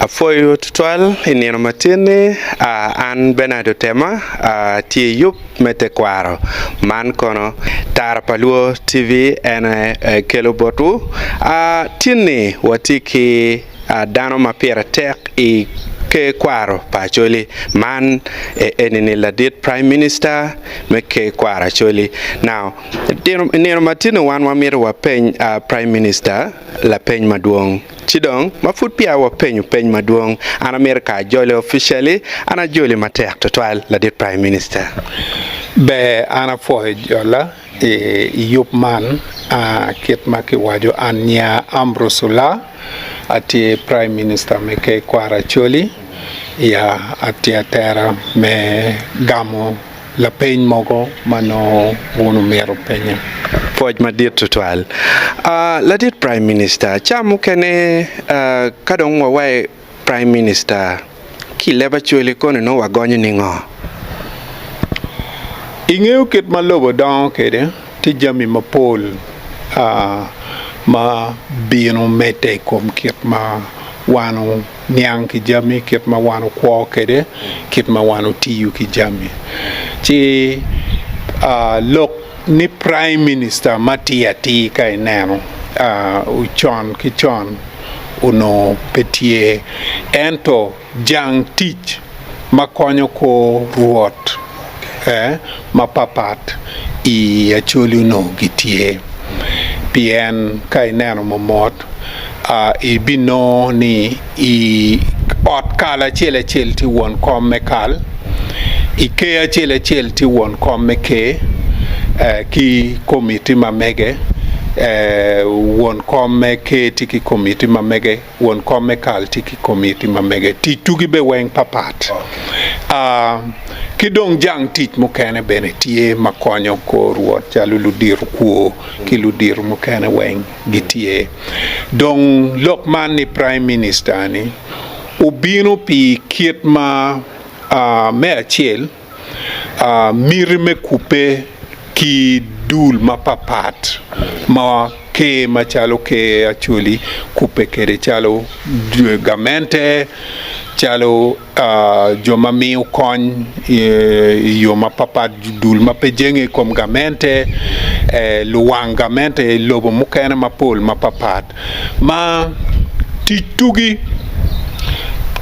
Apwoyo tutwal i nino matin-ni, an Bernard Otema atye i yub me tekwaro man kono Tara pa Luo TV en aye kelo botwu. Tin-ni watye ki dano ma pire tek i ker kwaro pa Acholi man eni-ni ladit Prime Minister me ker kwaro Acholi. Now i nino matin-ni wan wamito wapeny Prime Minister lapeny madwong. Ci dong, ma pud peya wapenyo peny madwong, an amito ka ajoli officially, an ajoli matek tutwal, ladit Prime Minister. Ber, an apwoyo jola i yub man, kit ma kiwaco an nyinga Ambrose Olaa, atye Prime Minister me Ker Kwara Acholi, ya atye atera me gamo lapeny mogo ma nongo wun wumito penya. Pwoc madit tutwal. Ladit Prime Minister, ca mukene ka dong wawayo Prime Minister ki i leb Acholi koni nongo wagonyo ningo? Ingeyo kit ma lobo dongo kwede, tye jami mapol ma bino medde i kom kit ma wan niang ki jami, kit ma wan okwo kwede, kit ma wan otiyo ki jami. Ci lok ni Prime Minister ma atir atir ka ineno con ki con onongo pe tye ento jang tic ma konyo kor rwot mapapat i Acholi onongo gitye pien ka ineno momot ibinongo ni i ot kal acel acel tye won kom me kal, i ker acel acel tye won kom me ker ki komiti ma mege, won kom me ker tye ki komiti ma mege. Won kom me kal tye ki komiti ma mege. Tic tugi be weng papat. Ki dong jang tic mukene bene tye ma konyo kor rwot calo ludito kwo ki ludito mukene weng gitye. Dong lok man ni Prime Minister ni obino pi kit ma me acel miti me kubbe ki dul mapapat ma ker macalo ker Acholi kubbe kwede calo gamente, calo jo ma miyo kony i yo mapapat, dul ma pe jenge i kom gamente, luwang gamente i lobo mukene mapol mapapat. Ma tic tugi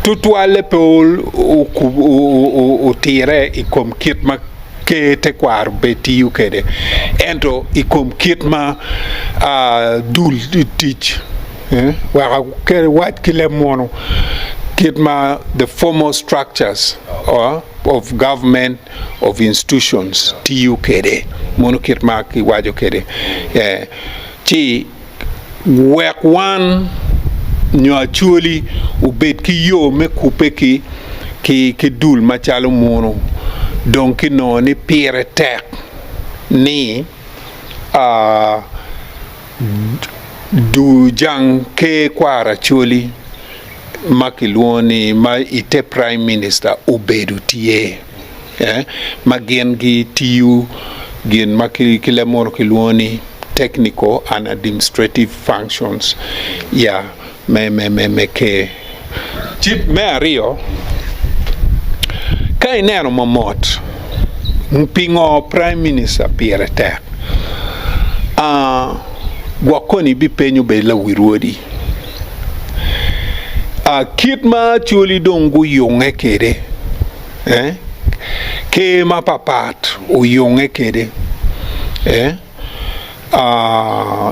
tutwalle pe otire i kom kit ma ker tekwaro pe tiyo kwede, ento i kom kit ma dul tic wek awac ki leb munu kit ma the formal structures of government of institutions tiyo kwede munu kit ma kiwaco kwede ci Wek wan nyo Acholi obed ki yo me kubbe ki ki dul macalo munu, dong kinongo ni pire tek ni jang ker kwaro Acholi ma kilwongo ni ma ite Prime Minister obedo tye ma gin gitiyo gin ma ki leb munu kilwongo ni technical and administrative functions ya me me me me ker. Ci me aryo, ka ineno mamot pingo prime minister pire tek, gwok koni ibipenyo bed lawi rwodi kit ma Acholi dong guyunge kwede Ker mapapat oyunge kwede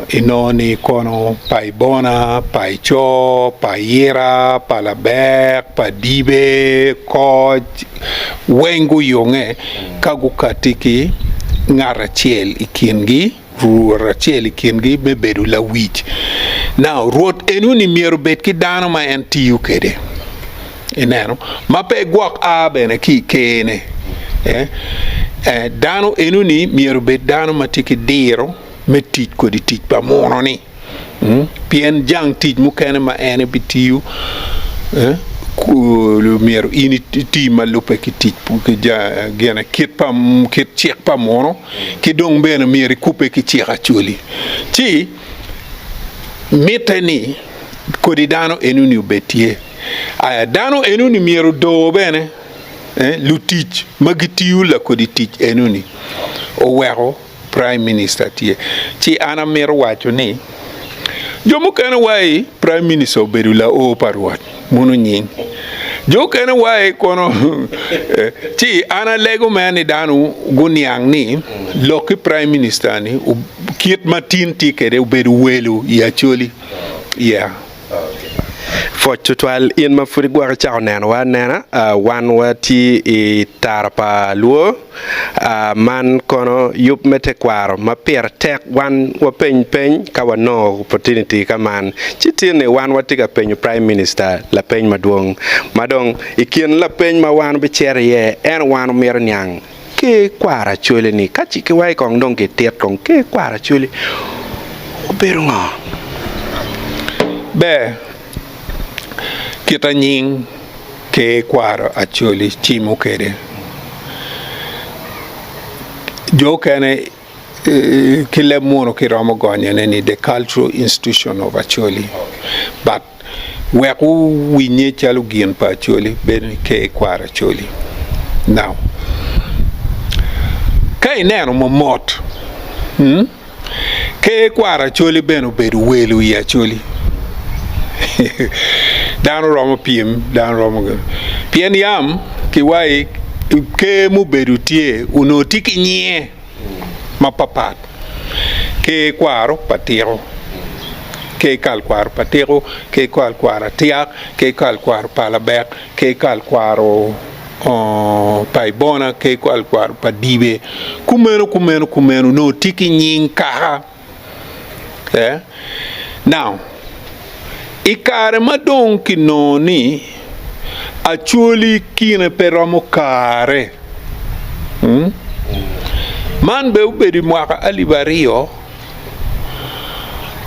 inongo ni kono pa Ibona, pa Icoo, pa Ayira, pa Labek, pa Dibe, Koc weng guyunge ka gukati ki ngat acel i kingi. Rwot acel i kingi me bedo lawic. Now, Rwot enoni myero obed ki dano ma en tiyo kwede. Ineno? Ma pe gwok a bene ki i ker-ne. Eh, eh, dano enoni myero obed dano ma tye ki diro me tic kodi tic pa muno-ni. Pien jang tic mukene ma en ebitiyo myero in iti ma lubbe ki tic gine kit pa kit cik pa munu ki dong bene myero ikubbe ki cik Acholi ci mitte ni kodi dano enoni obed tye. Aya dano enoni myero odor bene lutic ma gitiyo lakodi tic enoni oweko Prime Minister tye. Ci an amito waco ni jo mukene wai Prime Minister obedo laor pa Rwot mono nying jo okene wai kono ci an alego mere ni dano guniang ni lok ki Prime Minister ni kit ma tin tye kwede obedo welo i Acholi. Yeah. Pwoc tutwal in ma pud igwoko icako nenowa anena, wan watye i tara pa Luo, man kono yub me tekwaro ma pire tek wan wapeny peny ka wanongo opportunity ka man ci tye ni wan watye ka penyo Prime Minister lapeny madwong ma dong i kin lapeny ma wan wabicito iye en wan wamito niang Ker kwaro Acholi ni ka ci ki wai kong dong kitit kong ker kwaro Acholi obedo ngo? Ber kita nying ker kwaro Acholi cimo kede jo okene ki leb munu kiromo gonyone ni the cultural institution of Acholi but Wek owinye calo gin pa Acholi, bedo ni ker kwaro Acholi. Now, ka ineno momot, hmm, ker kwaro Acholi bene obedo welo i Acholi. Dano romo pyem, dano romo gin. Pien yam kiwaci ker mubedo tye onongo tye ki nyinge. mapapat, ker kwaro pa tiko, ker kal kwaro pa tiko, ker kal kwaro atyak, ker kal kwaro pa labek, ker kal kwaro pa ibona, ker kal kwaro pa dibe, kumeno kumeno kumeno nongo tye ki nying kaka. Now, i kare ma dong kinongo ni Acholi kine pe romo kare, man bene obedo i mwaka alip aryo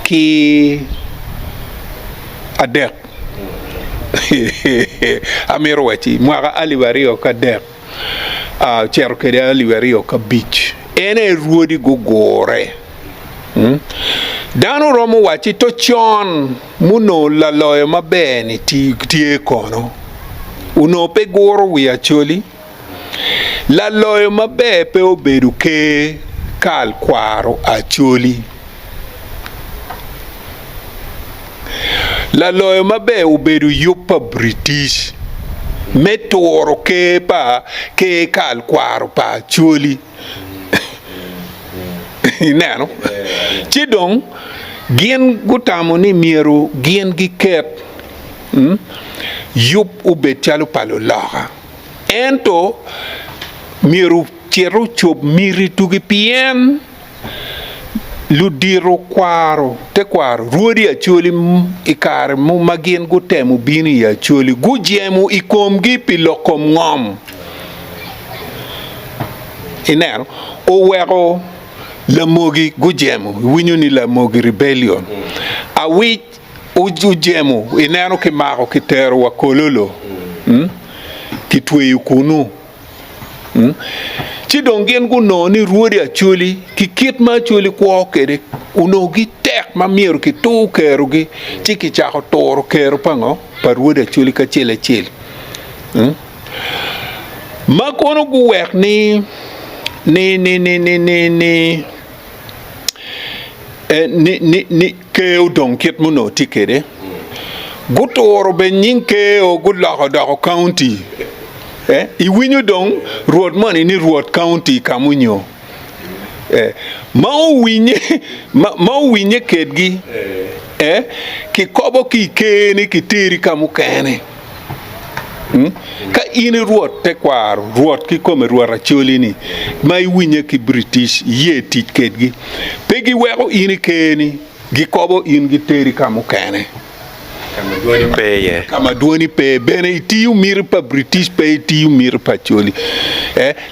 ki adek, amito wacci mwaka alip aryo ki adek ocito kwede alip aryo ki abic, en aye rwodi gugure. Dano romo wacci to con munongo laloyo maber-ni tye kono, onongo pe guro wi Acholi. Laloyo maber pe obedo ker kal kwaro Acholi. Laloyo maber obedo yub pa British me turo ker pa ker kal kwaro pa Acholi. Ineno? Ci dong gin gutamo ni myero gin giket yub obed calo pa luloka. Ento myero ocit ocob miti tugi pien ludito kwaro tekwaro rwodi Acholi i kare ma gin gutemo bino i Acholi gujemo i komgi pi lok kom ngom. Ineno, oweko lamogi gujemo, iwinyo ni lamogi rebellion. Awic ojemo, ineno kimako kitero wa Kololo, kitweyo kunu. Ci dong gin gunongo ni rwodi Acholi ki kit ma Acholi kwo kwede onongo gitek ma myero kitur kerogi, ci kicako turo kero pa ngo? Pa rwodi Acholi kacel acel. Ma kono guwek ni ni ni ni ni ni ni ni ni ni ker odong kit ma onongo tye kwede guturo bene nying ker-o guloko odoko kaunti iwinyo dong rwot moni ni rwot kaunti ka munyo ma owinye ma owinye kedgi kikobo ki i ker-ni kiteri ka mukene. Ka in i rwot tekwaro, rwot kikome, rwot Acholi-ni, ma iwinye ki British, iye tic kedgi, pe giweko in i ker-ni, gikobo in giteri ka mukene. Ka ma dwoni pe iye. Ka ma dwoni pe. Bene itiyo miti pa British, pe itiyo miti pa Acholi.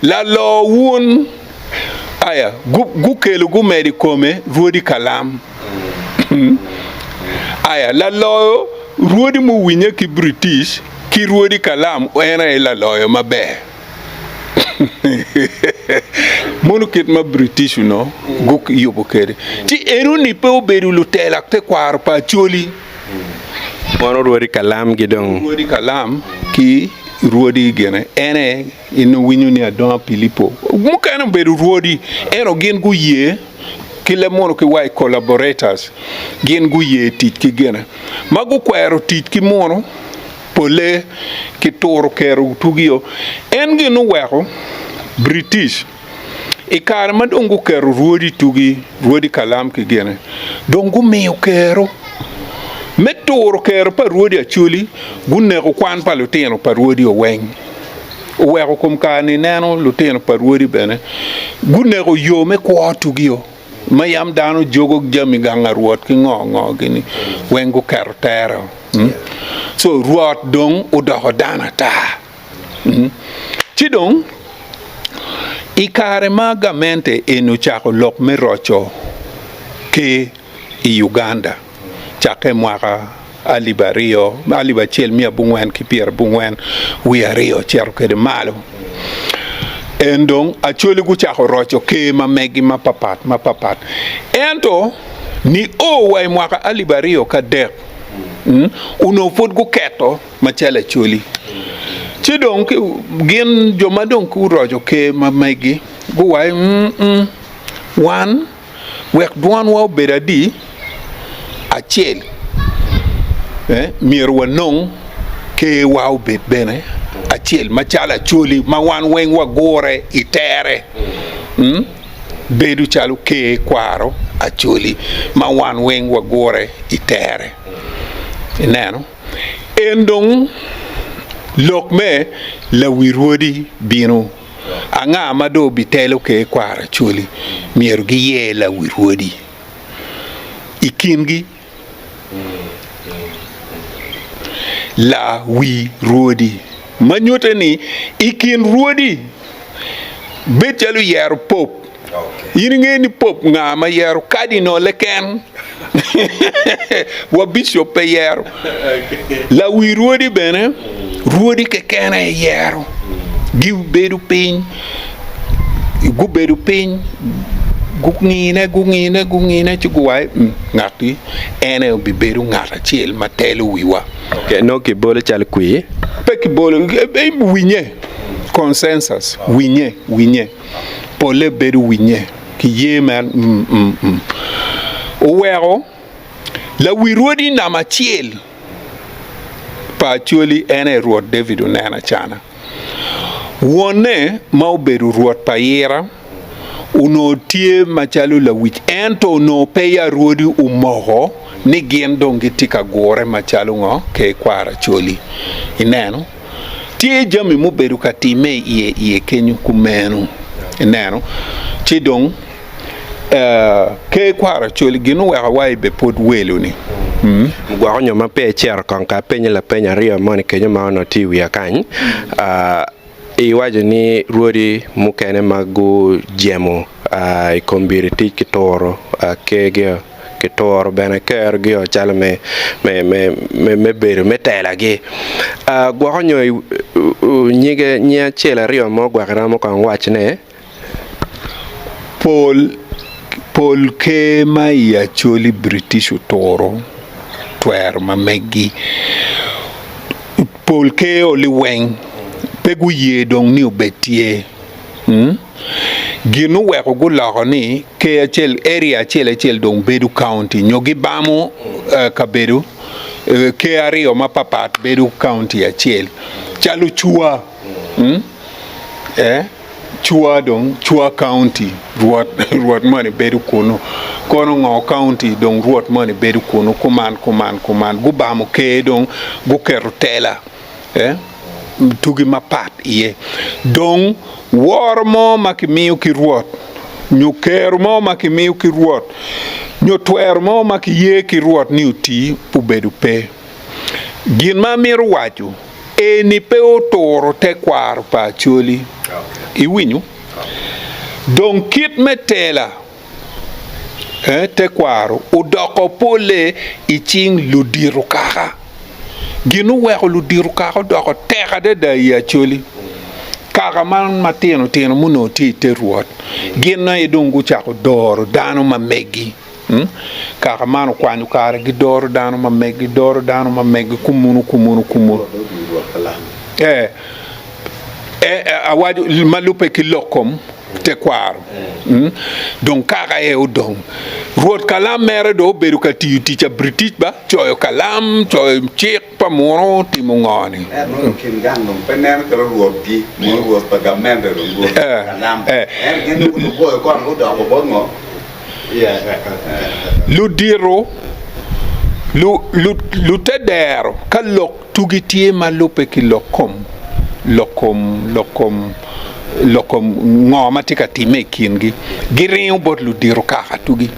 Laloo wun, aya, gukelo gumedo i kome rwodi kalam. Aya, laloyo rwodi muwinye ki British ki rwodi kalam en aye laloyo maber. Mono kit ma British onongo guyubo kwede. Ci enoni pe obedo lutela tekwaro pa Acholi. Mono rwodi kalam gi dong. Rwodi kalam ki rwodi gine en aye in iwinyo ni Adonga Pilipo mukene obedo rwodi ento gin guye ki leb munu ki wa i collaborators gin guye tic ki gine ma gukwero tic ki munu pole ki turo kero tugi-o en gin oweko British I kare ma dong guketo rwodi tugi, rwodi kalam ki gine, dong gumiyo kero me turo kero pa rwodi Acholi, guneko kwan pa lutino pa rwodi oweng. Oweko kom kare-ni ineno lutino pa rwodi bene guneko yo me kwo tugio ma yam dano jogo jami gang a Rwot ki ngo ngo gini weng guketo tere. So Rwot dong odoko dano ata. Ci dong, i kare ma gamente eni ocako lok me roco ker i Uganda cakke i mwaka alip aryo, alip acel miya abongwen ki pyerabongwen wiye aryo cito kwede malo, en dong Acholi gucako roco ker ma megi mapapat mapapat. Ento nio wa i mwaka alip 2003 onongo pud guketo macalo Acholi. Ci dong gin jo ma dong guroco ker ma megi guwaco ni, Wan wek dwanwa obed adi? Acel. Myero wanong kerwa obed bene acel macalo Acholi ma wan weng wagure i tere. Bedo calo ker kwaro Acholi ma wan weng wagure i tere. Ineno? En dong lok me lawi rwodi bino. Anga ma dong obitelo ker kwaro Acholi? Myero giyer lawi rwodi i kingi. Lawi rwodi ma nyutte ni i kin rwodi bed calo yero pop. In ingeyo ni Pope nga ma yero Cardinal keken? Wa Bishop pe yero. Lawi rwodi bene rwodi keken aye yero. Gibedo piny, gubedo piny, gungine, gungine, gungine ci guwaco ni ngat-ti en aye obibedo ngat acel ma telo wiwa. Nongo kibolo calo kwir? Pe kibolo, winye, consensus, winye, winye. Polle bedo winye ki ye me oweko lawi rwodi namba acel pa Acholi en aye Rwot David Oneno Acana. Wonne ma obedo Rwot pa Ayira onongo tye macalo lawic ento onongo peya rwodi omoko ni gin dong gitye ka gure macalo ngo ker kwaro Acholi. Ineno? Tye jami mubedo ka timme i iye iye kenyo kumeno. Ineno? Ci dong Ker kwaro Acholi gin oweko wa i be pwod welo-ni. Gwoko nyo ma peya icito kong ka apenyi lapeny aryo moni kenyo ma onongo tye i wiya kany. Iwaco ni rwodi mukene ma gujemo i kom biritic ki turo kergio. Kituro bene kergio calo me bedo me telagi. Gwoko nyo nyige nying acel aryo mo gwok iromo kong wacone. Pol pol ker ma i Acholi British oturo twero ma megi. Pol ker oli weng pe guye dong ni obed tye. Gin oweko guloko ni ker acel, area acel acel dong bedo county nyo gibamo kabedo ker aryo mapapat bedo county acel calo Cua, Cua dong Cua county rwot rwot moni bedo kunu kono ngo county dong rwot moni bedo kunu kuman kuman kuman gubamo ker dong guketo tela. tugi mapat iye. Dong, woro mo ma kimiyo ki Rwot, nyo kero mo ma kimiyo ki Rwot, nyo twero mo ma kiye ki Rwot ni oti obedo pe. Gin ma amito waco eni pe oturo tekwaro pa Acholi. Iwinyo? Dong kit me tela tekwaro odoko polle i cing ludito kaka. Gin oweko ludito kaka odoko tek adada i Acholi. Kaka man matino tino ma onongo tye i te Rwot, gin aye dong gucako doro dano ma megi. Kaka man okwanyo kare gidoro dano ma megi, gidoro dano ma megi kumunu kumunu kumunu. Ee, awaco ma lubbe ki lok kom tekwaro. Dong kaka aye odong. Rwot kalam mere dong obedo ka tiyo tic a Britic ba, coyo kalam, coyo cik. Pa muno timo ngo ni? Ento nongo kin gang dong pe neno calo rwotgi, mono rwot pa gamente dong rwot kalam. Ento gin dong gugoyo kono gudoko bot ngo? Ludito, lutedero ka lok tugi tye ma lubbe ki lok kom, lok kom, lok kom, lok kom ngo ma tye ka timme i kingi, giringo bot ludito kaka tugi.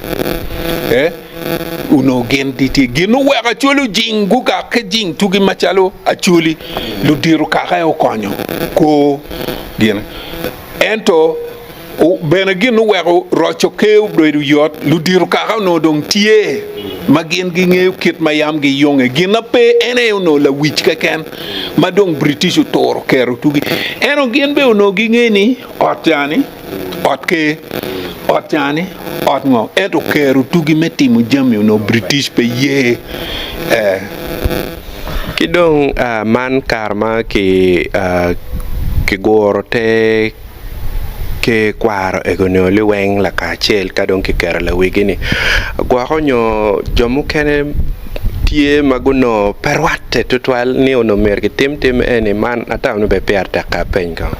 Onongo gin gitye gin oweko Acholi ojing gugak ki jing tugi macalo Acholi ludito kaka aye okonyo kor gin ento bene gin oweko roco ker obedo yot ludito kaka onongo dong tye ma gin gingeyo kit ma yam giyunge gin ma pe en aye onongo lawic keken ma dong British oturo keto tugi ento gin bene onongo ginge ni ot cani Ot ker, ot cani, ot ngo, ento kero tugi me timo jami onongo British pe ye. Eh. Ki dong man kare ma kiguro te ker kwaro ego nio liweng lakacel ka dong kiketo lawigi-ni gwoko nyo jo mukene tye ma gunongo pe rwatte tutwal ni onongo myero kitim tim eni man atamo ni bene pire tek ka apeny kong.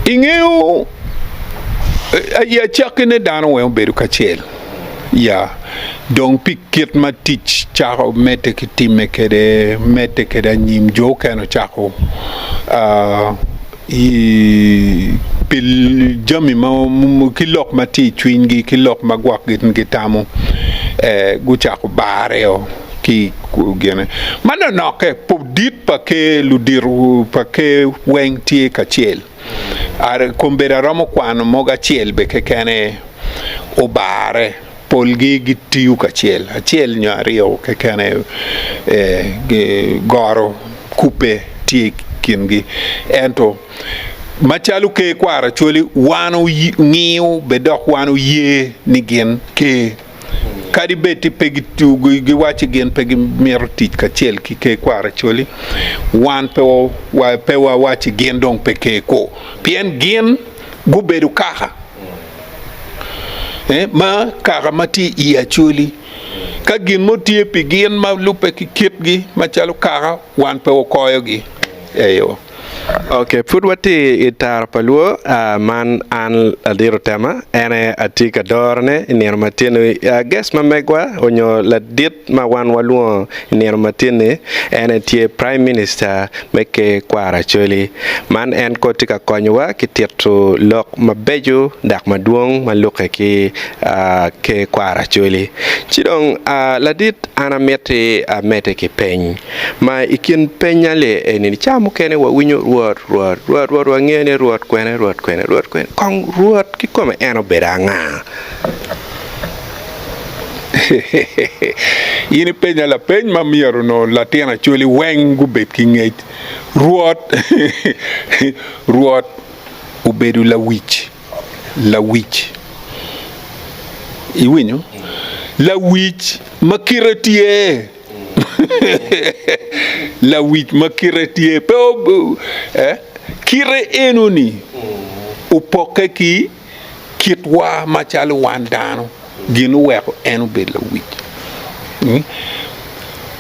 Ingeyo, i acakkine dano weng obedo kacel. Ya, dong pi kit ma tic cako medde ki timme kwede, medde kwede anyim, jo okene ocako pi jami ma ki lok ma tye i cwinygi ki lok ma gwok gin gitamo, gucako barreo. ki gine ma nonokke dit pa ker ludito pa ker weng tye kacel kombeddi aromo kwano mogo acel bene kekene obare polgi gitiyo kacel acel nyo aryo kekene goro kubbe tye i kingi ento macalo ker kwaro Acholi wan ongiyo bene dok wan oye ni gin ker. Kadi bed ti pe giwacci gin pe gimito tic kacel ki Ker Kwaro Acholi, wan pe wawacci gin dong pe ker kwo, pien gin gubedo kaka ma kaka ma tye i Acholi. Ka gin mo tye pi gin ma lubbe ki kitgi macalo kaka, wan pe wakoyogi. Eyo. Ok, pud watye i tara pa lwo man an ladit otema en aye atye ka dorone i nino ma tye-ni. Guest ma megwa onyo ladit ma wan walwongo i nino ma tye-ni en aye tye Prime Minister me Ker Kwaro Acholi. Man en kono tye ka konyowa ki tito lok mabeco dok madwong ma lukke ki Ker Kwaro Acholi. Ci dong ladit an amiti amedde ki peny. Ma i kin penya li eni ca mukene wawinyo Rwot, Rwot, Rwot, Rwot, wangeyo ni Rwot kwene, Rwot kwene, Rwot kwene. Kong Rwot kikome en obedo anga? In ipenya lapeny ma myero onongo latin Acholi weng gubed ki ngec. Rwot, Rwot obedo lawic, lawic. Iwinyo? Lawic ma kite tye. Lawic ma kite tye pe kite enoni opokke ki kitwa macalo wan dano gin oweko en obed lawic.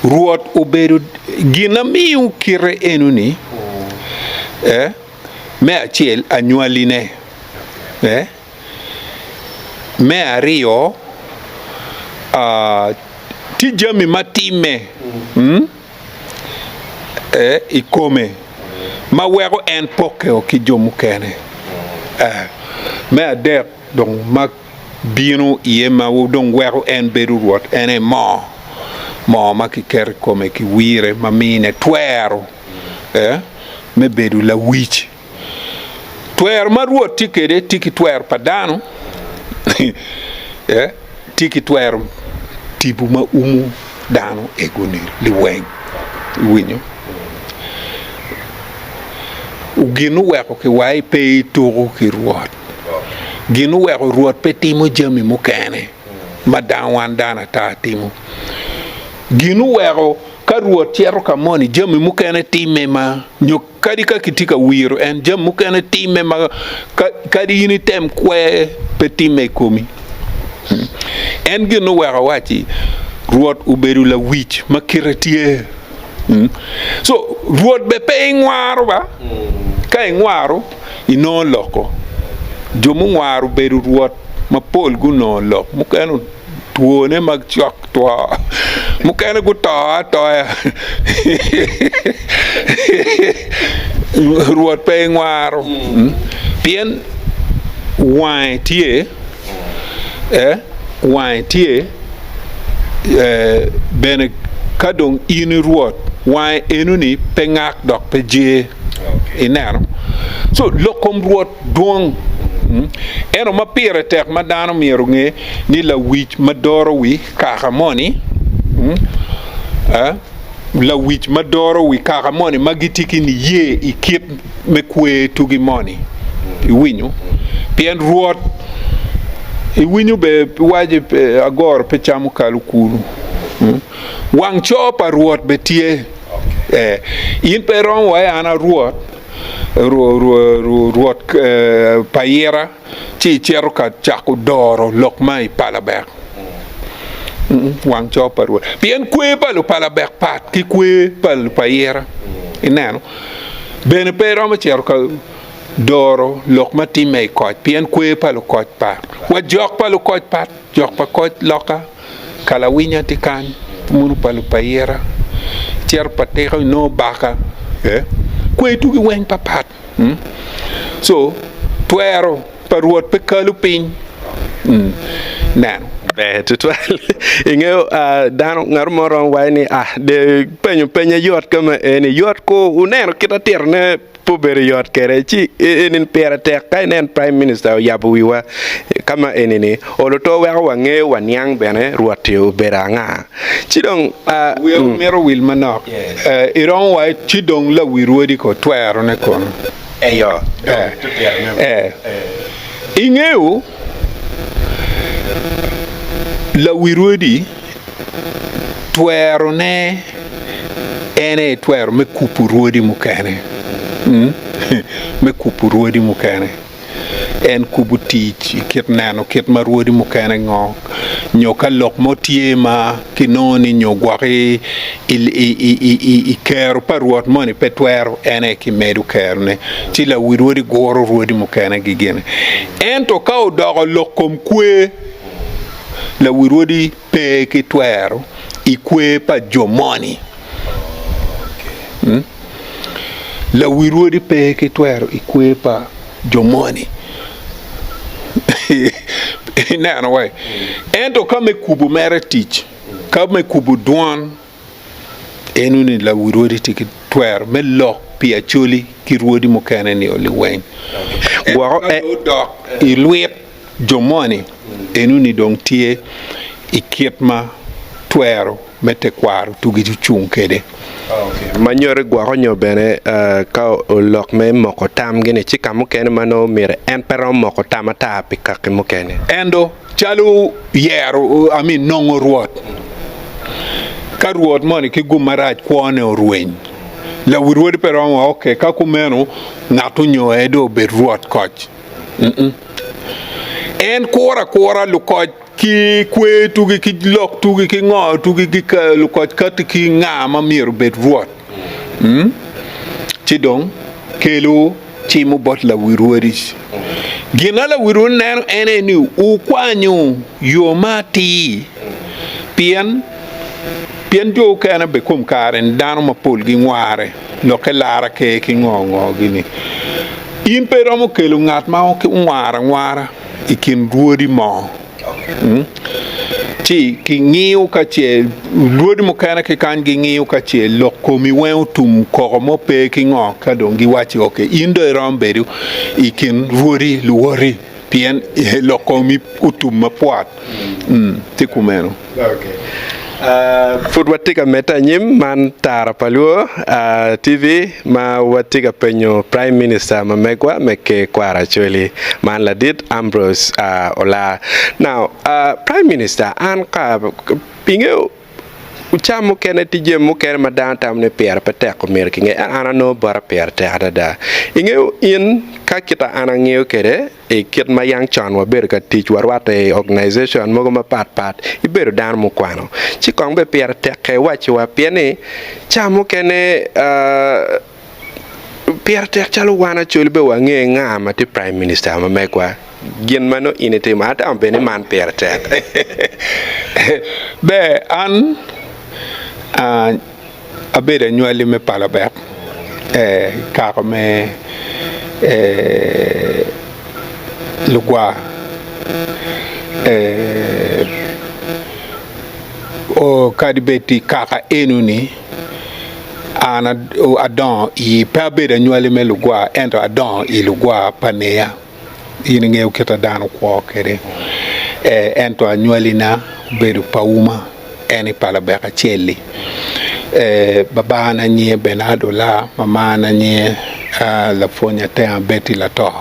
Rwot obedo gin ma miyo kite enoni me acel anywaline. Me aryo, tye jami ma timme i kome ma weko en pokkeo ki jo mukene. Me adek dong ma bino iye ma dong weko en bedo rwot en aye moo, moo ma kiketo i kome ki wire ma mine twero me bedo lawic. Twero ma Rwot tye kwede tye ki twero pa dano, tye ki twero tipo ma umo dano ego-ni liweng. Iwinyo? Gin oweko kiwaci pe ituko ki Rwot. Gin oweko Rwot pe timo jami mukene. ma dano wan dano ata timo. Gin oweko ka Rwot cito ka moni jami mukene timme ma nyo kadi ka kitye ka wiro en jami mukene timme ma kadi in item kwer pe timme i komi. En gin oweko awacci Rwot obedo lawic ma kite tye. So Rwot bene pe ingwaro ba, ka ingwaro inongo loko. Jo mungwaro obedo Rwot mapol gunongo lok mukene twone ma cok two mukene guto atoya Rwot pe ingwaro pien wange tye wange tye bene ka dong in i Rwot wange enoni pe ngak dok pe jer ineno so lok kom Rwot dwong ento ma pire tek ma dano myero onge ni lawic ma doro wi kaka moni lawic ma doro wi kaka moni ma gitye ki niye i kit me kwer tugi moni iwinyo pien Rwot iwinyo be waco agoro pe camo kal okulu wang coo pa Rwot be tye in pe iromo wa an a Rwot Rwot payira ci icito ka cako doro lok ma i palabek wang coo pa Rwot pien kwer pa lupalabek pat ki kwer pa lupayira ineno bene pe iromo cito ka doro lok ma timme i koc pien kwer pa lukoc pat wa jok pa lukoc pat jok pa koc loka Kalawinya tye kany, munu pa lupayira, icito pa tiko inongo baka, kwer tugi weng papat. Co twero pa Rwot pe kalo piny neno. Ber tutwal. Ingeyo dano ngat mo romo waco ni ah de penyo penya yot kama eni yot ko wuneno kit atitone Pe obedo yot kwede ci eni pire tek ka inen prime minister oyabo wiwa ka ma eni ni olo to weko wangeyo waniang bene Rwot-ti obedo anga ci dong Wiya mito wil manok iromo wa ci dong lawi rwodi ko twero ne kono. Eyo Ingeyo lawi rwodi Twerone en aye twero me kubo rwodi mukene, me kubo rwodi mukene. En kubo tic i kit neno kit ma rwodi mukene ngo, nyo ka lok mo tye ma kinongo ni nyo gwok i kero pa rwot moni pe twero, en aye kimedo kerone ci lawi rwodi guro rwodi mukene gigine. Ento ka odoko lok kom kwer, lawi rwodi pe ki twero i kwer pa jo moni. Lawi rwodi pe ki twero i kwer pa jo moni. Ineno wai? Ento ka me kubo mere tic, ka me kubo dwon, eno ni lawi rwodi tye ki twero me lok pi Acholi ki rwodi mukene ni liweng. Gwoko Ka dong odok i lwit jo moni, eno ni dong tye i kit ma twero me tekwaro tugi ocung kwede. Ma nyuto gwoko nyo bene ka olok me moko tamgi ni ci ka mukene ma nongo myero en pe romo moko tam ata pi kaki mukene. Ento calo yero, I mean, nongo Rwot, ka Rwot moni ki gum marac kwone orweny, lawi rwodi pe romo wa ok ka kumeno ngat onyoe dong obed Rwot koc. En kuro akura lukoc ki kwer tugi ki lok tugi ki ngo tugi ki lukoc kati ki nga ma myero obed Rwot. Ci dong kelo cimo bot lawi rwodi. Gin ma lawi rwodi neno en aye ni wukwanyo yo ma atir, pien pien jo okene bene kom kare-ni dano mapol gingware lokke lara ker ki ngo ngo gini. In pe iromo kelo ngat ma ongwaro angwara i kin rwodi mo. Ci kingiyo ka ce lwodi mukene ki kany gingiyo ka ce lok komi weng otum koko mo pe ki ngo ka dong giwacci ok in dong iromo bedo i kin rwodi luwoti pien lok komi otum mapwot tye kumeno. Pud watye ka medde anyim, man Tara pa Luo TV ma watye ka penyo Prime Minister ma megwa me Ker Kwaro Acholi man ladit Ambrose Olar. Now Prime Minister an ka ingeyo ca mukene tye jami mukene ma dano tamo ni pire pe tek omyero kinge ento an anongo bota pire tek adada. Ingeyo in ka kita an angeyo kwede I kit ma yang con wabedo ka tic warwatte i organization mogo mapat pat, ibedo dano mukwano. Ci kong bene pire tek iwacciwa pien ni ca mukene pire tek calo wan Acholi bene wange nga ma tye prime minister ma megwa. Gin ma nongo in itimo atamo bene ni man pire tek. Ber an Abedo anywali me Palabek i kaka me Lugwar kadi bed i kaka enoni an adongo iye pe abedo anywali me Lugwar ento adongo i Lugwar pa neya. In ingeyo kit ma dano kwo kwede ento anywalina obedo pa uma en i palabek acel-li. Babana nyinge Bernard Olar, mamana nyinge Lapwony Atenga Betty Lato,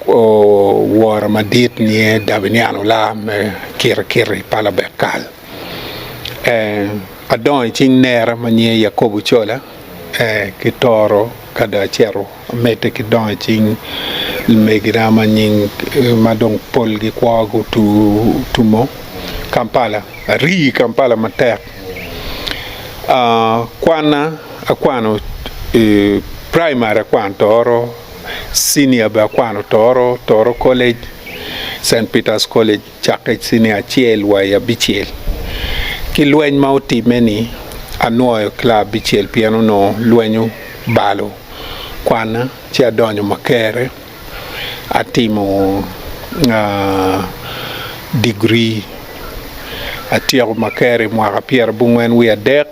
wora madit nyinge Dabinian Olar me Kirikiri palabek kal. Adongo i cing nera ma nyinge Yakobo Cola ki Toro ka dong acito amedde ki dongo i cing lumegina ma nying ma dong polgi kwogi otumo Kampala arii i Kampala matek kwanna akwano i praimari akwano Toro cinia bene akwano Toro, Toro College, Cent Peters College. Cakke i cinia acel wa i abicel. Ki lweny ma otimme-ni, anwoyo kila abicel pien onongo lweny obalo kwanna ci adonyo Makerere atimo digiri. Atyeko Makerere i mwaka pyerabongwen wiye adek.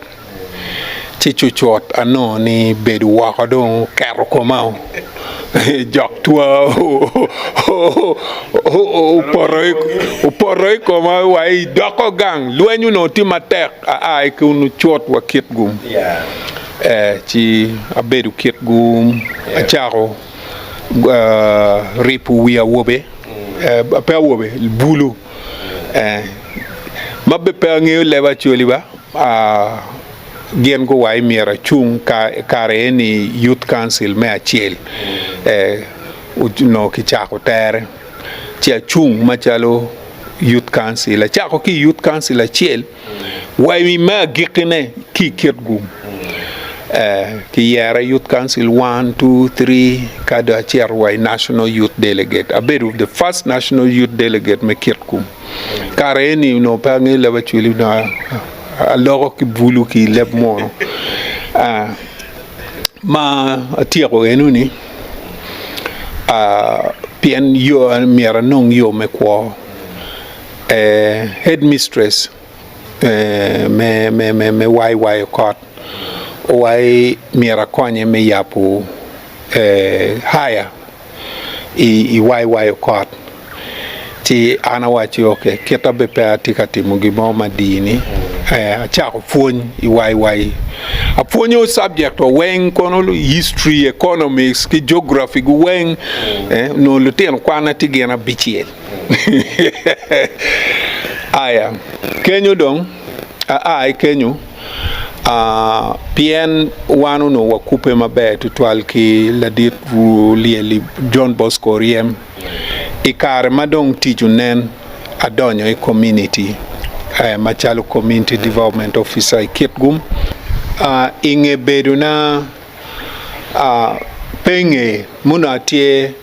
Ci cucut anongo ni bedo woko dong oketo koma jok twa opoto i koma wa i doko gang lweny onongo tye matek aa i kunu cut wa Kitgum ci abedo Kitgum acako ripo wi awobe pe awobe bulu ma bene pe angeyo leb Acholi ba. Gin guwaco myero acung kare eni Youth Council me acel onongo kicako tere ci acung macalo Youth Council acako ki i Youth Council acel wa i me agikkine ki i Kitgum kiyera Youth Council one, two, three ka dong acito wa i National Youth Delegate abedo the first National Youth Delegate me Kitgum. Kare eni onongo pe angeyo leb Acholi onongo aloko ki bulu ki leb munu ma atyeko enoni pien yo myero anong yo me kwo headmistress me YY Okot owai myero akonye me yabo haya i YY Okot ci an awacci ok kita bene pe atye ka timo gin mo madini acako pwony i YY apwonyo subject wa weng kono history, economics ki geography gu weng onongo lutino kwana tye gin abicel aya kenyo dong aa ki kenyo Pien wan onongo wakubbe maber tutwal ki ladit lyelli John Bosco Oryem, i kare ma dong tic onen, adonyo i kominiti macalo Community Development Officer i Kitgum. I nge bedona pe i nge ma onongo atye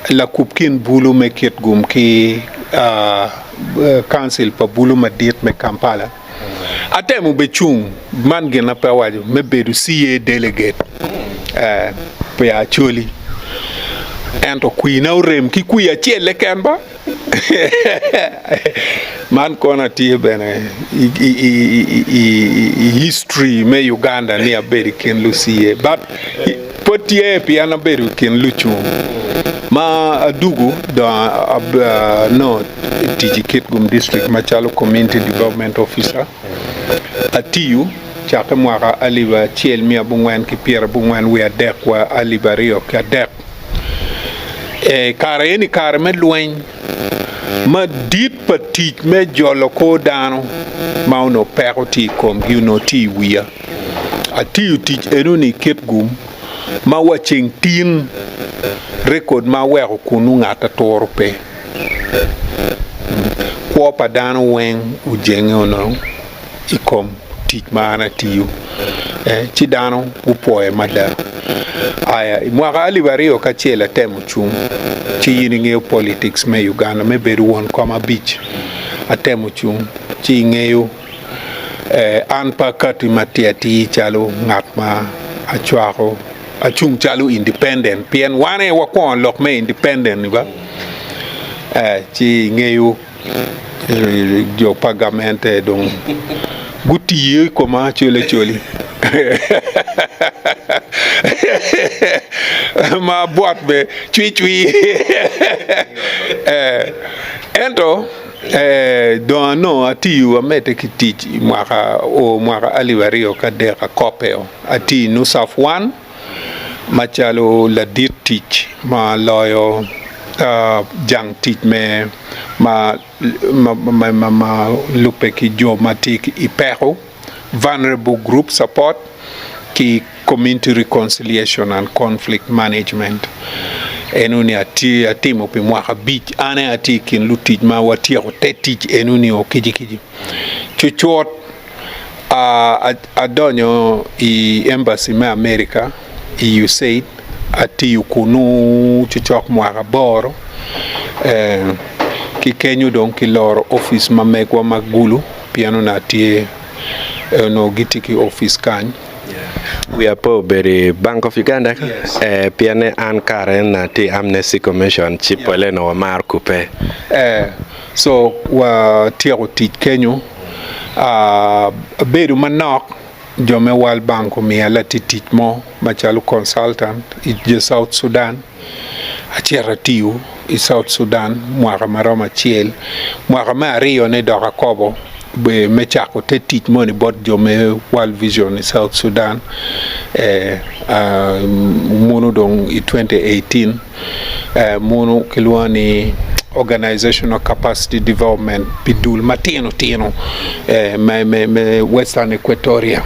lakub kin bulu me Kitgum ki Council pa bulu madit me Kampala, Atemo be cung, man gin ma pe awaco, me bedo CA delegate pi Acholi. Ento kwina orem ki kwi acel keken ba. Man kono atye bene i history me Uganda ni abedo i kin lu CA but pud tye pien abedo i kin lucung. Ma adugu dong anongo tic i Kitgum District macalo Community Development Officer. Atiyo cakke mwaka alip acel miya abongwen ki pyerabongwen wiye adek wa alip 2003. I kare eni kare me lweny madit pa tic me jolo kor dano ma onongo peko tye i komgi onongo tye i wiya. Atiyo tic enoni i Kitgum ma wa ceng tin rekod ma aweko kunu ngat aturo pe. Kwo pa dano weng ojenge onongo i kom tic ma an atiyo ci dano gupwoya mada. Aya i mwaka 2001 atemo cung ci in ingeyo politics me Uganda me bedo won kom abic atemo cung ci ingeyo An pe akatti matir atir calo ngat ma acwako acung calo independent pien wan aye wakwongo lok me independent ni ba ci ingeyo jo pa gamente dong gutiyo i koma acoli acoli ma abwot bene cwicwi ento Dong anongo atiyo amedde ki tic i mwaka o mwaka 2003 akoppeo atiyo i NUSAF one macalo ladit tic ma loyo jang tic me ma lubbe ki jo ma tye i peko. Vulnerable Group Support ki Community Reconciliation and Conflict Management. Enoni atye atimo pi mwaka abic. An aye atye i kin lutic ma watyeko te tic enoni o kicikicic. Cucut adonyo i Embassy me America i USAID atiyo kunu cocok mwaka aboro ki kenyo dong kiloro opic ma megwa ma Gulu. Pien onongo atye, onongo gitye ki opic kany. Wiya pe obedo i Bank of Uganda ka? Eh, pien ni an kare eni atye i Amnesty Commission ci pole onongo wamaro kubbe. Eh, so watyeko tic kenyo, ah, abedo manok, jo me World Bank omiya latit tic mo macalo consultant i South Sudan. Acito atiyo i South Sudan mwaka ma romo acel. Mwaka me aryone dok akobo me cako te tic moni bot jo me World Vision i South Sudan muno dong i 2018 muno kilwongo ni Organizational Capacity Development pi dul matino tino me Western Equatoria.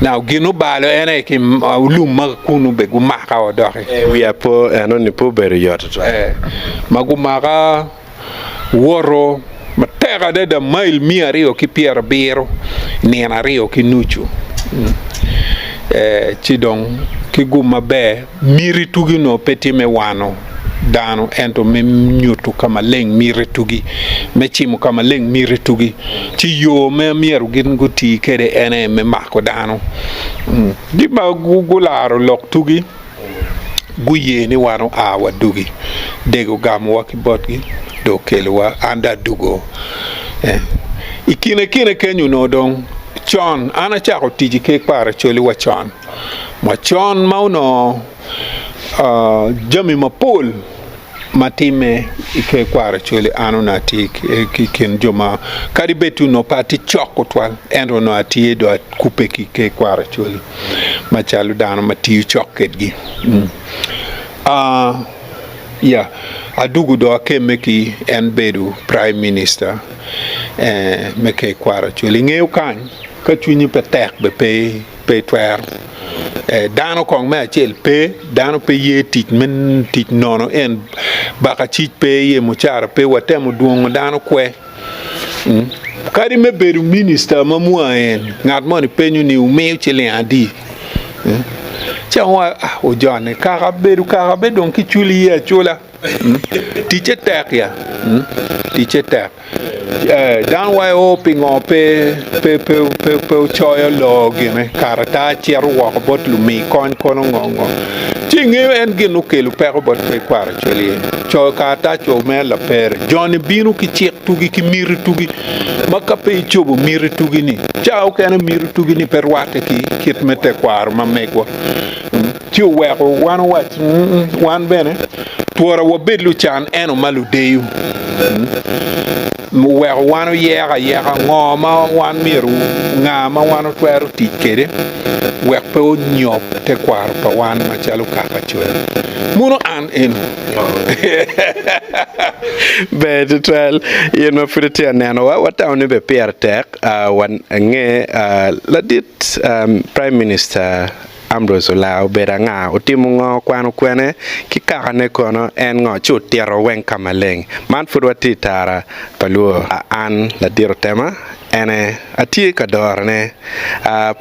Now gin obalo en aye ki lum ma kunu bene gumaka o doki. Wiya po eno ni pe obedo yot tutwal. Ma gumaka woto matek adada mail 270 nino aryo ki nucu. Ci dong ki gum maber miti tugi onongo pe tye me wano dano ento me nyuto ka maleng miti tugi, me cimo ka maleng miti tugi. Ci yo ma myero gin guti kwede en aye me mako dano. Gin ma gularo lok tugi guye ni wan oa wadugi, dego ogamowa ki botgi dong okelowa an dong adugo. I kine kine kenyo onongo dong con an acako tic i Ker Kwaro Acholi wa con wa con ma onongo jami mapol ma timme i Ker Kwaro Acholi an onongo atye i kin jo ma kadi bed onongo pe atye cok tutwal ento onongo atye dong akubbe ki Ker Kwaro Acholi macalo dano ma tiyo cok kwedgi. Ya, adugo dong akemme ki en bedo Prime Minister me Ker Kwaro Acholi. Ingeyo kany ka cwinyi pe tek bene pe Pe itwero. Dano kong me acel pe, dano pe ye tic me tic nono en bakacic pe iye mucara pe watemo dwongo dano kwe. Kadi me bedo minista ma mua en ngat moni penyo ni wumiyo ciling adi? Ci awaco ah ojone kaka bedo kaka be dong kiculi iye acula. Ticce tek ya, ticce tek. Dano waco o pingo pe pe ocoyo loo gine karatac cito woko bot lumi kony kono ngo ngo. Ci ingeyo en gin okelo peko bot pe kwaro Acholi eni. Coyo karatac o mere lapere. Joni bino ki cik tugi ki miti tugi ma ka pe icobo miti tugi ni ca okene miti tugi ni pe rwatte ki kit me tekwaro ma megwa. Ci oweko wan owac ni, Wan bene twora wabed lucan ento ma ludeyo. Oweko wan oyeko ayeka ngo ma wan myero, nga ma wan otwero tic kwede wek pe onyob tekwaro pa wan macalo kaka Acholi. Muno an eno. Ber tutwal. In ma pud itye ka nenowa, watamo ni bene pire tek wange ladit Prime Minister Ambrose Olaa obedo anga, otimo ngo, okwano kwene, ki kakane kono en ngo, ci otito weng ka maleng. Man pud watye i tara pa luo. An ladit otema, ene atye ka dorone.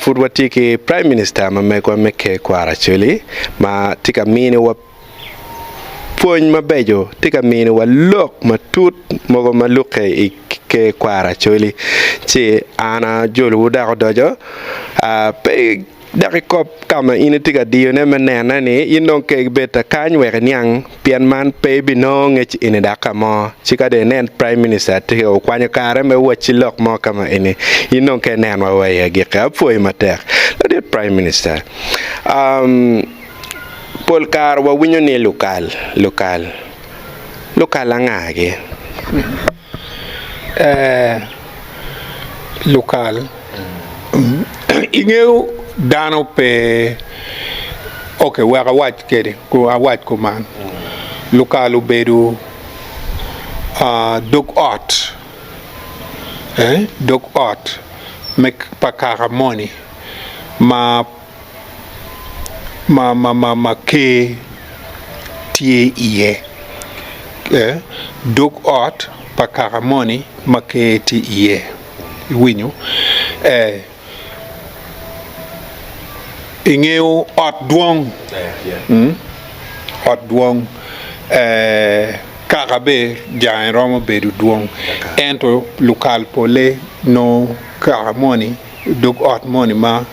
Pud watye ki Prime Minister ma megwa me Ker Kwaro Acholi ma tye ka miniwa pwony mabeco, tye ka miniwa lok matut mogo ma lukke i Ker Kwaro Acholi. Ci an ajolowu dok odoco, pe dok ikop ka ma in itye ka diyone me nene ni in dong ka ibed ta kany wek iniang pien man pe ibinongo ngec eni dok ka mo. Ci ka dong inen Prime Minister tye ka okwanyo kare me wacci lok mo ka ma eni, in dong ka inenwa wa i agikki. Apwoyi matek ladit Prime Minister. Um, pol kare wawinyo ni lukal, lukal, lukal angagi? Eh, lukal. Ingeyo dano pe, ok wek awac kede, awac kuman, lukal obedo dog ot, eh, dog ot me pa kaka moni ma ma ker tye iye, dog ot pa kaka moni ma ker tye iye iwinyo ingeyo ot dwong ot dwong kaka bene jange romo bedo dwong ento lukal pole nongo kaka moni dog ot moni ma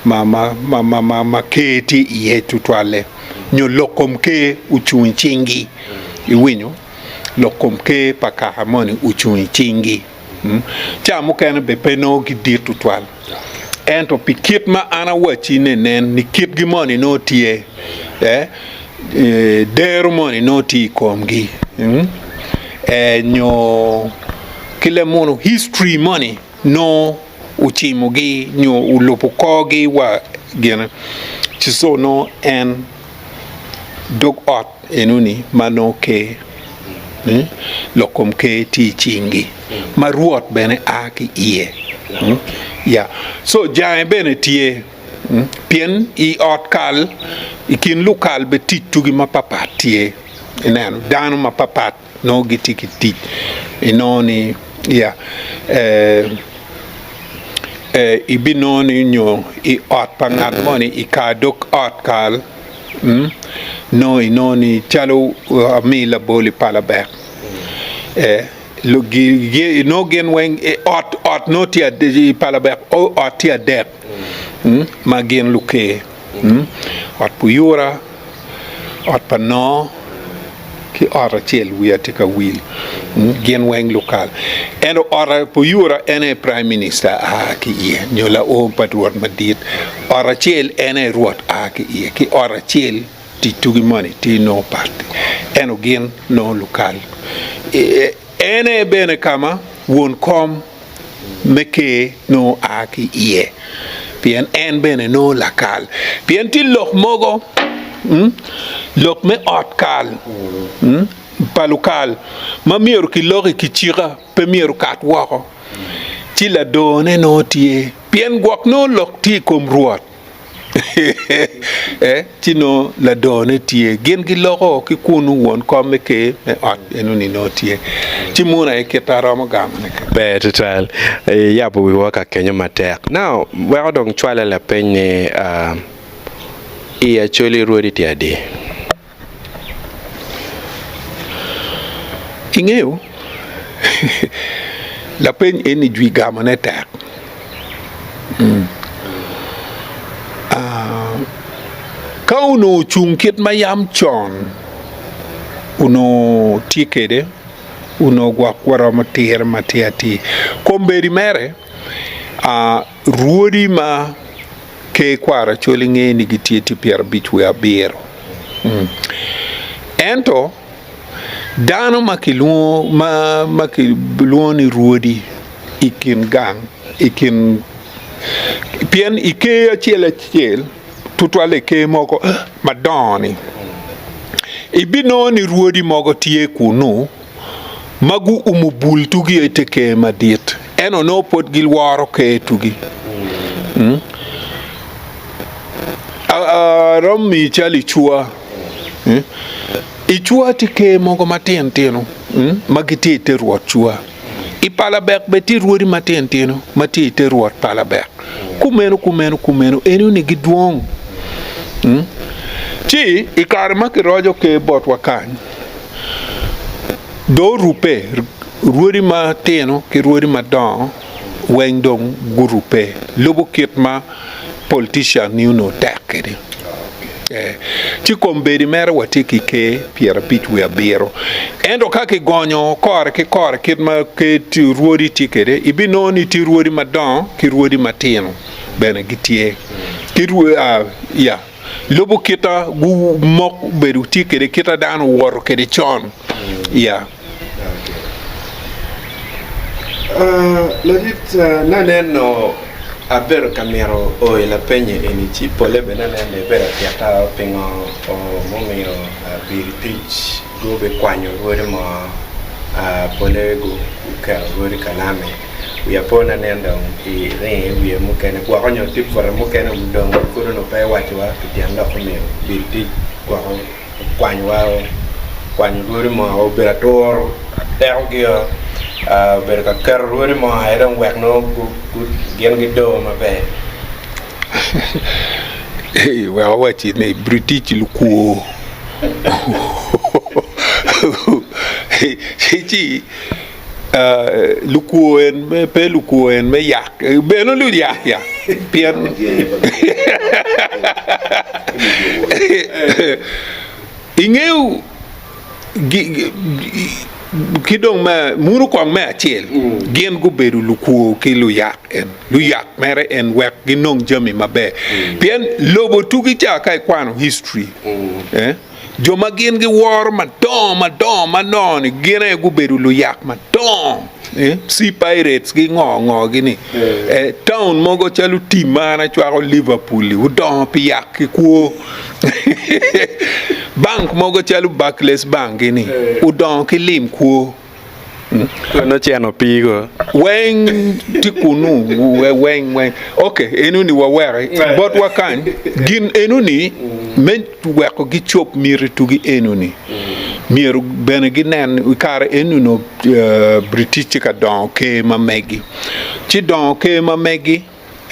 ma ker tye iye tutwalle nyo lok kom ker ocung i cingi iwinyo lok kom ker pa kaka moni ocung i cingi ca mukene bene pe nongo gidit tutwal ento pi kit ma an awacci ni nen ni kitgi moni nongo tye dero moni nongo tye i komgi nyo ki leb munu history moni nongo ocimogi nyo olubo korgi wa gine ci co nongo en dog ot enoni ma nongo ker lok kom ker tye i cingi ma Rwot bene a ki iye ya co jange bene tye pien i ot kal i kin lukal bene tic tugi mapatpat tye ineno dano mapatpat nongo gitye ki tic inongo ni ya ibinongo ni nyo i ot pa ngat moni i kar dog ot kal nongo inongo ni calo ami labol i palabek nongo gin weng ot ot nongo tye i palabek ot tye adek ma gin luker ot pa oyura ot pa noo ki ot acel wiya tye ka wil gin weng lukal ento ot pa oyura en aye prime minister a ki iye nyo laor pa rwot madit ot acel en aye rwot a ki iye ki ot acel tic tugi moni tye nongo pat ento gin nongo lukal en aye bene ka ma won kom me ker nongo a ki iye, pien en bene nongo lakal. Pien tye lok mogo, lok me ot kal pa lukal ma myero kilok i kicika, pe myero okat woko, ci ladone nongo tye, pien gwok nongo lok tye i kom Rwot. Ci nongo ladone tye, gin giloko ki kunnu won kom me ker me ot enoni nongo tye. Ci munu aye kit ma aromo gamone kwede. Ber tutwal, iyabo wiwa ka kenyo matek. Now, weko dong cwale lapeny ni, I Acholi rwodi tye adi? Ingeyo, lapeny eni jwi gamone tek. Ka onongo ocung kit ma yam con onongo tye kwede, onongo gwok waromo tire matir atir. Kombeddi mere, rwodi ma. Ker kwaro Acholi ngeyo ni gitye tye pyerabic wiye abiro. Ento dano ma kilwongo ma kilwongo ni rwodi i kin gang i kin pien i ker acel acel tutwalle i ker mogo madongo-ni ibinongo ni rwodi mogo tye kunnu ma guumo bul tugi i te ker madit ento nongo pwod gilworo ker tugi. Aromo miyi cal i cwa. I cwa tye ker mogo matino tino ma gitye i te rwot cwa. I palabek bene tye rwodi matino tino ma tye i te rwot palabek. Kumeno, kumeno, kumeno, enoni gidwong. Ci i kare ma kiroco ker botwa kany, dong orubbe, rwodi matino ki rwodi madongo weng dong gurubbe lubo kit ma politician ni onongo tek kwede. Ci kombeddi mere watye ki ker pyerabic wiye abiro. Ento ka kigonyo kore ki kore kit ma ker rwodi tye kwede, ibinongo ni tye rwodi madongo ki rwodi matino bene gitye. Lubo kita gumok obedo tye kwede kita dano owoto kwede con. Ladit naneno abedo ka mito o i lapenye eni ci pole bene aneno ibedo atyeka pingo mumiyo biritic gubikwanyo rwodi mo pole guketo rwodi kalame wiya po nanen dong iringo i wiye mukene gwoko nyo tye pute mukene dong pud onongo pe iwacowa pi tyen lok mumiyo biritic gwoko okwanyowa, okwanyo rwodi moo obedo aturo atekogi-o obedo ka keto rwodi moo aye dong wek nongo gin gidoo maber. Wek awacci ni British lukwo ci lukwo en pe lukwo en me yak bene luyak ya pien ingeyo ki dong me muno kong me acel gin gubedo lukwo ki luyak en luyak mere en wek ginong jami maber pien lobo tugi ca ka ikwano history eh. Jo ma gin giworo madongo madongo manongo-ni gin aye gubedo luyak madongo, sea pirates ki ngo ngo gini. Taun mogo calo tim ma an acwako Liverpool-li odongo pi yak ki kwo. Bank mogo calo Barclays Bank gini odongo ki lim kwo. Nongo ceno pii go. Weng tye kunu weng weng. Ok enoni waweki botwa kany gin enoni me weko gicob miti tugi enoni myero bene ginen i kare enoni onongo British tye ka dongo ker ma megi ci dongo ker ma megi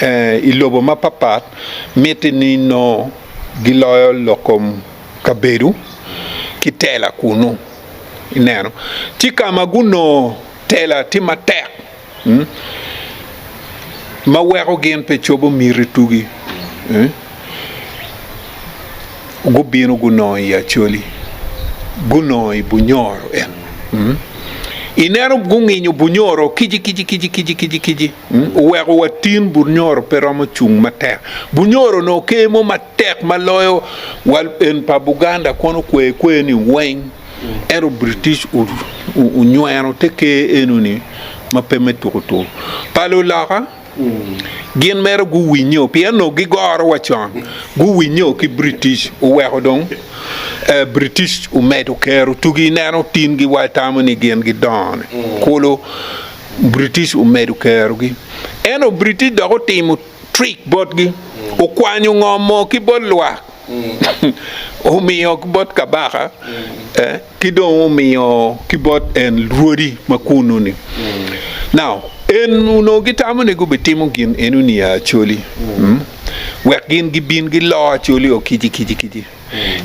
i lobo mapapat mitte ni nongo giloyo lok kom kabedo ki tela kunu. Ineno? Ci ka ma gunongo tela tye matek ma weko gin pe cobo miti tugi, gubino gunongo i Acholi, gunongo i Bunyoro en. Ineno gunginyo Bunyoro kici kici kici kici kici kici, oweko wa tin Bunyoro pe romo cung matek. Bunyoro onongo ker mo matek. Tek ma loyo wa en pa Buganda kono kwe kwe ni weng ento British onyweno te ker eno ni ma pe me tuku tuku pa luloka gin mere guwinyo pien onongo gigoro wa con guwinyo ki British oweko dong British omedo kero tugi ineno tingi wa itamo ni gin gidongo ni kulu British omedo kerogi ento British dok otimo trick botgi, okwanyo ngom mo ki bot lwak, omiyo ki bot kabaka, ki dong omiyo ki bot en rwodi ma kunnu-ni. Now, en onongo gitamo ni gubitimo gin eno-ni i Acholi, wek gin gibin gilo Acholi o kici kici kici.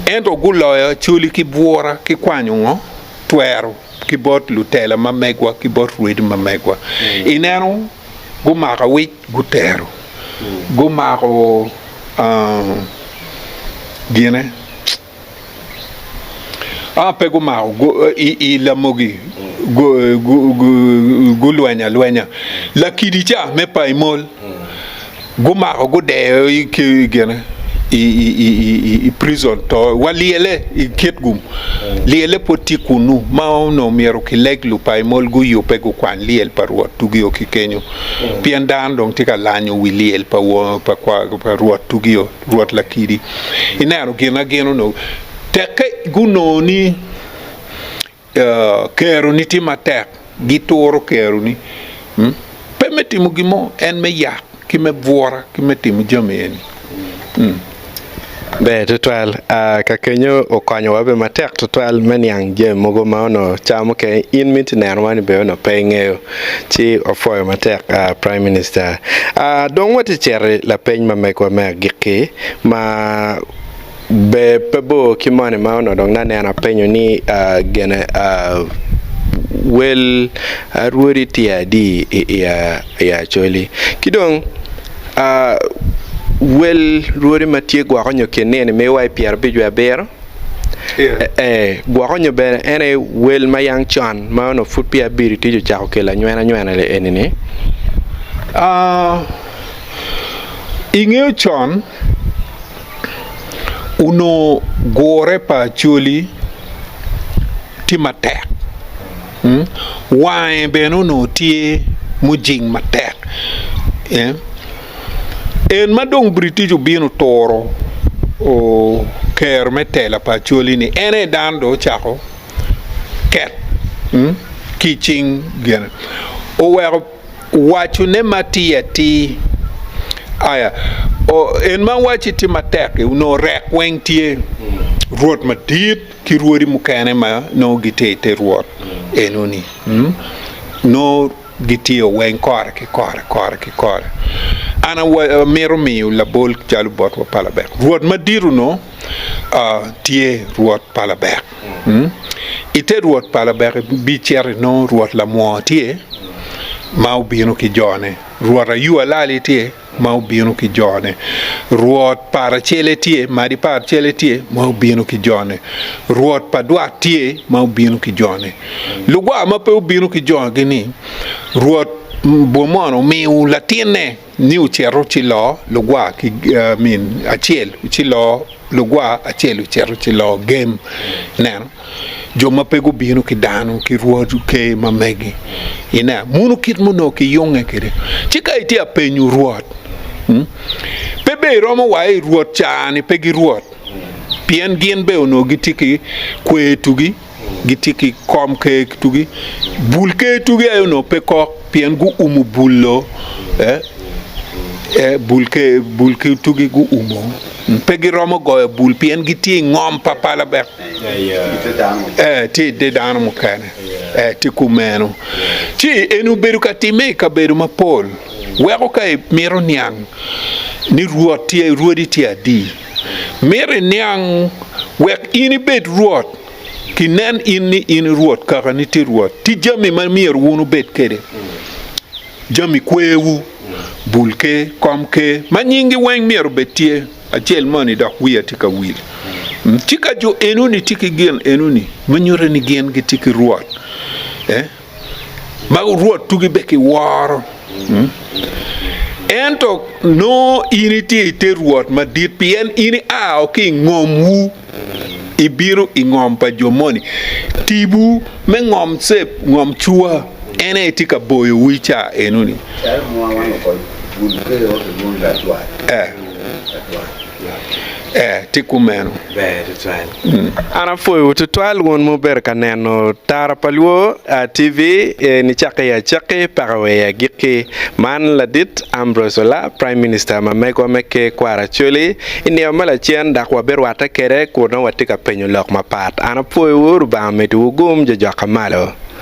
Ento guloyo Acholi ki bwura, ki kwanyo ngo? Twero ki bot lutela ma megwa, ki bot rwodi ma megwa. Ineno? Gumako awic gutero, gumako gine, pe gumako i lamogi gulwenyo alwenya. Lakidi ca me Paimol. Gumako gudeyo i gine i prison to wa lyele i Kitgum. Lyele pwod tye kunnu ma onongo myero kileg lupaimol guyubbe gukwany lyel pa Rwot Tugio ki kenyo pien dano dong tye ka lanyo wi lyel pa Rwot Tugio, Rwot Lakidi. Ineno gin ma gin onongo tekke gunongo ni Keroni tye matek, gituro keroni pe me timo gin mo, en me yak ki me bwura ki me timo jami eni. Ber tutwal. Ka kenyo okonyowa bene matek tutwal me niang jami mogo ma onongo ca mukene in miti nenowa ni bene onongo pe ingeyo. Ci wapwoyo matek Prime Minister. Dong watye cito i lapeny ma megwa me agikki ma Ber pe bor ki moni ma onongo dong naneno apenyo ni gene wel arwodi tye adi i Acholi ki dong wel rwodi ma tye gwoko nyo kin nino miyo wa i pyerabic wiye abiro gwoko nyo bene en aye wel ma yang con ma onongo pud peya abiri tic ocako kelo anywena nywena eni-ni. Ingeyo con. Onongo gure pa Acholi tye matek, wange bene onongo tye mujing matek. En ma dong Britic obino oturo kero me tela pa Acholi-ni en aye dano dong ocako ket ki i cing gine oweko. Wacone matir atir. Aya, en ma awacci tye matek-ki, onongo rek weng tye, rwot madit ki rwodi mukene ma nongo gitye i te rwot enoni, nongo gitye weng kore ki kore, kore ki kore. An amito miyo labol calo botwa pa Labek. Rwot madit onongo tye rwot pa Labek. I te rwot pa Labek ibicito inongo rwot lamwor tye ma obino ki jone, rwot Ayua Lali tye ma obino ki jone, rwot Paracele tye, Madi Paracele tye ma obino ki jone, rwot pa Dwat tye ma obino ki jone. Lugwa ma pe obino ki jogi-ni, rwot Bwomono omiyo latinne ni ocit ocilor lugwa ki min acel ocilor lugwa acel ocito ocilor gem. Ineno? Jo ma pe gubino ki dano ki rwod ker ma megi. Ineno? Muno kit ma onongo kiyunge kwede. Ci ka itye ka penyo rwot, pe ber iromo wa i rwot ca-ni pe girwot, pien gin bene onongo gitye ki kwer tugi. Gitye ki kom ker tugi. Bul ker tugi aye onongo pe kok pien guumo bul-lo, bul ker bul ki tugi guumo. Pe giromo goyo bul pien gitye i ngom pa pala bek. Tye i te dano mukene. Tye kumeno. Ci eni obedo ka timme i kabedo mapol weko ka imito niang ni Rwot tye, rwodi tye adi. Mito iniang wek in ibed Rwot, kinen in ni in i Rwot, kakani tye Rwot. Tye jami ma myero wun wubed kwede, jami kwerwu, bul ker, kom ker, ma nyinggi weng myero obed tye. Acel moni dok wiya tye ka wil. Ci ka jo enoni tye ki gin enoni, ma nyutte ni gin gitye ki Rwot, eh, ma Rwot tugi be ki woro. Ento nongo in itye i te Rwot madit pien in ia ki i ngomwu ibino i ngom pa jo moni. Tipo me ngom cep, ngom cuwa, en aye tye ka boyowu i caa enoni. Ee, tye kumeno. Ber tutwal. An apwoyowu tutwal wun ma wubedo ka neno Tara pa Luo TV nicakke i acakki paka wa i agikki. Man ladit Ambrose Ola, Prime Minister ma megwa me Ker Kwaro Acholi i nino ma lacen dok wabirwatte kwede kun nongo watye ka penyo lok mapat. An apwoyowu, Rubanga omeddiwu gum, jojokka malo.